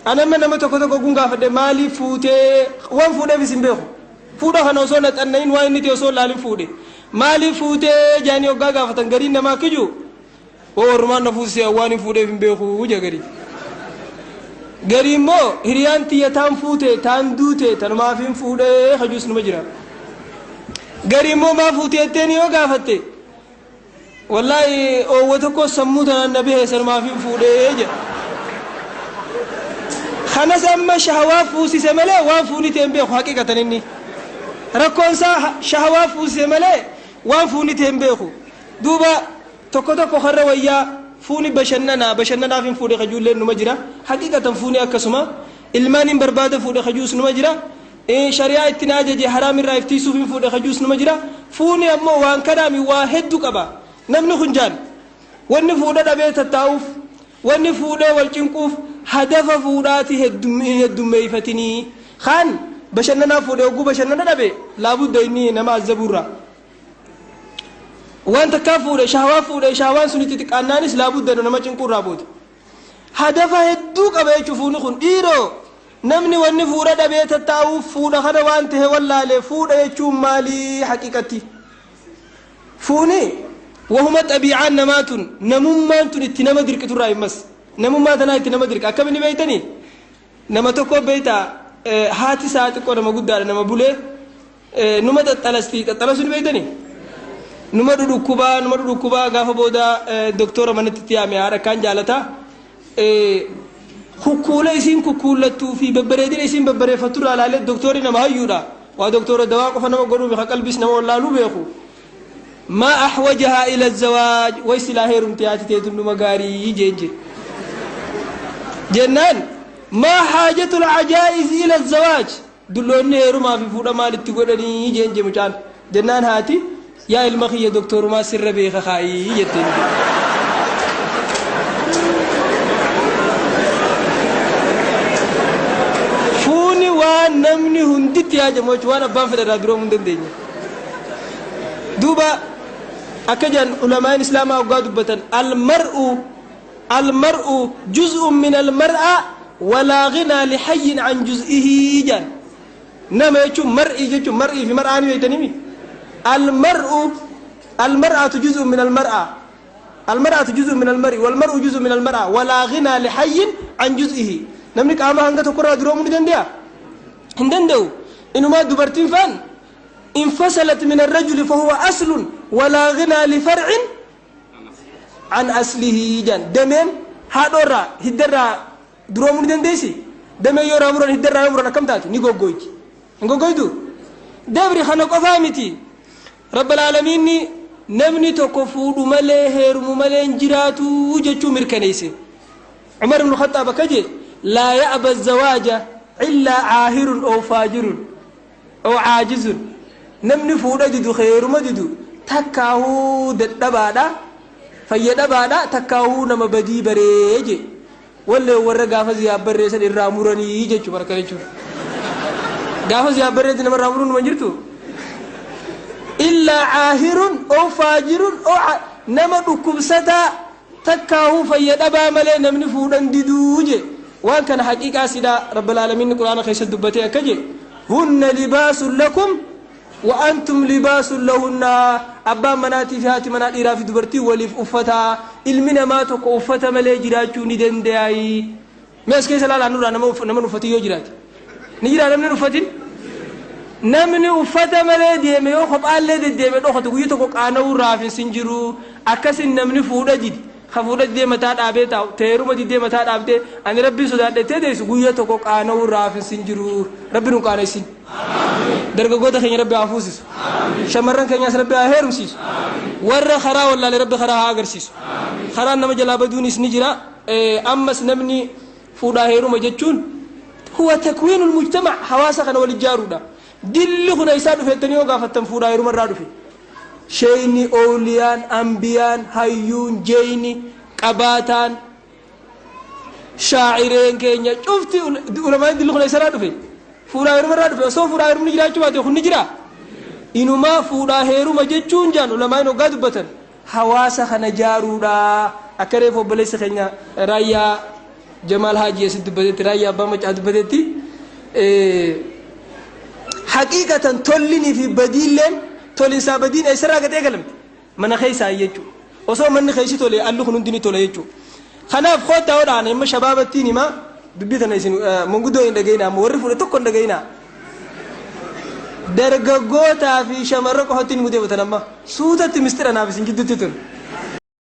Anamma nama tokko tokko kun gaafadhe, maaliif fuutee? Waan fuudheef isin beeku. Fuudha kana osoo na xannayin, waan inni ta'e osoo laalin fuudhe. Maaliif fuutee jaanii hoggaa gaafatan, gariin namaa kiju oo warrumaan na fuusise, waan hin fuudheef hin beeku je garii. Garii immoo hiriyaan tiyya taan fuute taan duute, tanumaaf hin fuudhee hajuus numa jira. Garii immoo maa fuute jetteen yoo gaafatte, wallaahi oowwa tokko sammuu tanaan na bahe, sanumaaf hin fuudhee jedha. Kanas amma shahawaa fuusise malee waan fuuni ta'e hin beeku. Haqiqatan inni rakkoon isaa shahawaa fuusise malee waan fuuni ta'e hin beeku. Duuba tokko tokko karra wayyaa fuuni bashannanaa, bashannanaaf hin fuudhe kajuulleen numa jira. Haqiqatan fuuni akkasuma ilmaan hin barbaada fuudhe kajuus numa jira. Shari'aa ittiin ajaje haraam irraa iftiisuuf hin fuudhe kajuus numa jira. Fuuni ammoo waan kanaami, waa hedduu qaba. Namni kun jaan wanni fuudha dhabee tattaa'uuf, wanni fuudhee wal cinquuf, hadafa fuudhaati heddummeeyfatinii. Kaan bashannanaa fuudhe, hogguu bashannana dhabe laabudda inni nama azzabuurraa. Waan takkaa fuudhe, shahawaa fuudhe, shahawaan sun itti xiqqaannaanis laabudda nama cinquurraa booda. Hadafa hedduu qaba jechuu fuuni kun. Dhiiroo, namni wanni fuudha dhabee tattaa'uuf fuudha kana waan tahe wallaale. Fuudha jechuun maalii haqiqatti? Fuuni wahuma xabiicaan namaa tun, namummaan tun itti nama dirqiturraa. Himmas namummaa tanaa itti nama dirqa. Akkamini beeytanii? Nama tokko beeyta, haati isaa xiqqoo nama guddaadha, nama bulee, numa xaxxalasti. Xaxxalasuu ni beeytanii? Numa dhudhukkubaa, numa dhudhukkubaa. Gaafa booda doktora manatti itti yaame. Haadha akkaan jaalataa. Kukkuula isiin kukkuullattuu fi babbareedina isiin babbareeffattu irraa ilaalee, doktorri nama hayyuudha, waa doktora dawaa qofa nama godhuu fi qalbiis nama wallaaluu beeku, "ما أحوجها إلى الزواج, way silaa heerumte haati teetun numa gaarii" jeen je jennaan, "ما حاجة العجائز إلى الزواج, dulloonni heerumaa fi fuudha maalitti godhanii?" jeen je mucaan. Jennaan haati, "Yaa ilma kiyya, doktorumaa sirra beeka kaayii" jetteen. Fuuni waan namni hunditti yaajamu jechuun waan abbaan fedhe irraa duroomuu hin dandeenye. Duuba akka jedhan ulamaan islaamaa hoggaa dubbatan, المرء جزء من المرأة ولا غنى لحي عن جزئه jedhan. Nama jechuun, mar'ii jechuun, mar'ii fi mar'aa ni beektanii. المرء المرأة جزء من المرأة، المرأة جزء من المرء والمرء جزء من المرأة ولا غنى لحي عن جزئه. Namni qaama hanga tokkorraa duroomuu ni danda'a? Hin danda'u. Inumaa dubartiin faan انفصلت من الرجل فهو أصل ولا غنى لفرع عن أصله جان. Dameen haadhoorraa hiddarraa duroomuu ni dandeessi? Dameen yoo irraa muran, hiddarraa yoo muran, akkam taati? Ni goggoyti. Hin goggoytu? Dabri kana qofaa miti. Rabbal aalamiinni namni tokko fuudhu malee, heerumu malee hin jiraatu jechuu mirkaneesse. Umar ibn Khattaab akka jee, "لا يأبى الزواج إلا عاهر أو فاجر أو عاجز." Namni fuudha didu, heeruma didu, takkaahuu dadhabaadha, fayyadabaadha, takkaahuu nama badii baree je. Wallee warra gaafa ziyaab barreessan irraa muranii jechuu barka jechuudha. Gaafa ziyaab barreessi nama irraa muruun numa jirtu. إلا عاهر أو فاجر أو nama dhukkubsataa takkaahuu fayyadhabaa malee namni fuudhan diduu je. Waan kana haqiiqaa sidhaa rabbal aalamiin quraana keessatti dubbatee akka je, "هن لباس لكم وأنتم لباس لهن." Abbaan manaatii fi haati manaa, dhiiraa fi dubartii waliif uffataa. Ilmi namaa tokko uffata malee jiraachuu ni danda'ayi? Mee as keessa ilaalaa, nurraa nama uffatin yoo jiraate, ni jira namni uffatin? Namni uffata malee deeme, yoo kophaallee deddeeme dhokatu, guyya tokko qaana'uu raafin sin jiru. Akkasin namni fuudha didi, ka fuudha didee mataa dhaabee taa'u, teeruma didee mataa dhaabdee ani rabbiin sodaadhettee deessu, guyya tokko qaana'uu raafin sin jiru. Rabbi nu qaanessin. Dargaggoota keenya rabbi haa fuusisu. Shamarran keenyaas rabbi haa heerumsiisu. Warra karaa wallaale rabbi karaa haa agarsiisu. Karaan nama jalaa baduunis ni jira. Ammas namni fuudhaa heeruma jechuun هو تكوين المجتمع, hawaasa kana wal ijaaruudha. Dilli kuna isaa dhufettanii yoo gaafattan, fuudhaa heeruma irraa dhufe. Sheeyni, ooliyaan, ambiyaan, hayyuun, jeeyni, qabaataan, shaacireen keenya cufti, ulamaan, dilli kuna isarraa dhufe? Fuudhaa heeruma irraa dhufe. Osoo fuudhaa heerumni jiraachuu baate, kun ni jira? Inumaa fuudhaa heeruma jechuun jaan ulamaan hoggaa dubbatan, hawaasa kana jaaruudha. Akka reefu obboleessa keenya raayyaa Jamaal Haajii asitti dubbatetti, Raayyaa Abbaa Macaa dubbatetti, haqiiqatan tollinii fi badiilleen, tolinsaa badiin eessarraa gad eegalamte? Mana keessaa jechuudha. Osoo manni keessi tole, alli kun hundi ni tola jechuudha. Kanaaf koottaa hodhaan amma shabaabattiin himaa dubbii tana. Isin manguddoo hin dhagayinaa, amma warri fuudhe tokko hin dhagayinaa. Dargaggootaa fi shamarra qofatti hin mudeeffatan. Amma suutatti mistira naaf isin gidduutti tun.